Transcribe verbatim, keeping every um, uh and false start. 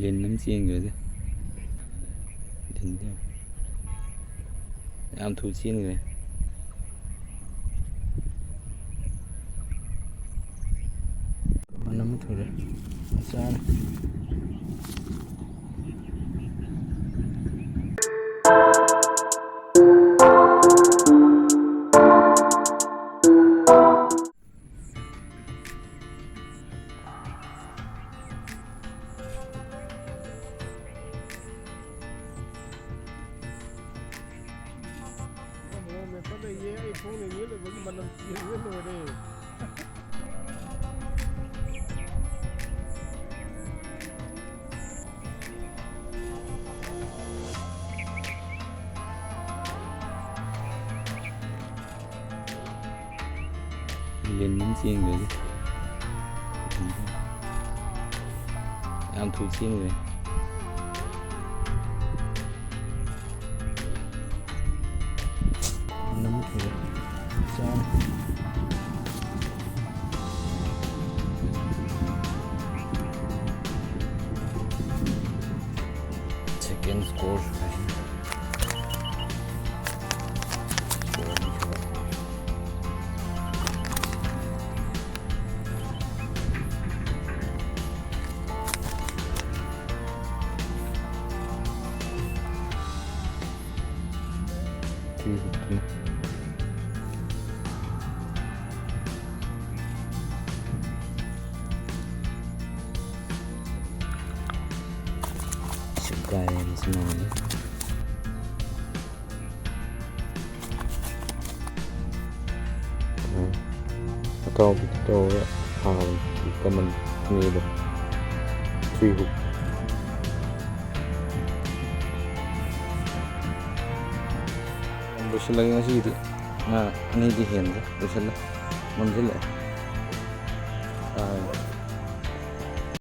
ꯂꯤꯟ ꯑꯃ ꯆꯦꯟꯈ꯭ꯔꯦꯗ꯫ ꯂꯤꯟꯗꯤ ꯌꯥꯝ ꯊꯨ ꯆꯦꯟꯈ꯭ꯔꯦ꯫ ꯃꯅꯝ ꯊꯨꯔꯦ꯫ ꯆꯥꯔꯦ꯫ ꯃꯣꯔꯣꯛ ꯃꯦꯠꯄ ꯂꯩꯌꯦ, ꯑꯩ ꯈꯣꯡꯅ ꯃꯦꯠꯂꯨꯕꯒꯤ ꯃꯅꯝ ꯆꯦꯟꯕꯅ ꯂꯣꯏꯔꯦ꯫ ꯂꯤꯟ ꯑꯃ ꯆꯦꯟꯈ꯭ꯔꯦ꯫ ꯌꯥꯝ ꯊꯨ ꯆꯦꯟꯈ꯭ꯔꯦ꯫ ꯃꯅꯝ ꯊꯨꯔꯦ꯫ ꯆꯥꯔꯦ꯫ Second score꯫ ꯁꯦꯒꯥꯏꯔꯦ ꯃꯁꯤ ꯃꯌꯥꯝꯁꯦ꯫ ꯎꯝ꯫ ꯑꯇꯥꯎꯕꯤꯗ ꯇꯧꯔꯒ ꯍꯥꯎꯕꯅꯤ꯫ ꯀꯃꯟ ꯑꯅꯤꯗꯣ꯫ Three hook꯫ ꯂꯣꯏꯁꯤꯜꯂꯒꯦ ꯉꯁꯤꯒꯤꯗꯤ꯫ ꯉꯥ ꯑꯅꯤꯗꯤ ꯍꯦꯟꯗꯦ꯫ ꯂꯣꯏꯁꯤꯜꯂꯦ꯫ ꯃꯝꯁꯤꯜꯂꯛꯑꯦ꯫ ꯑꯥ꯫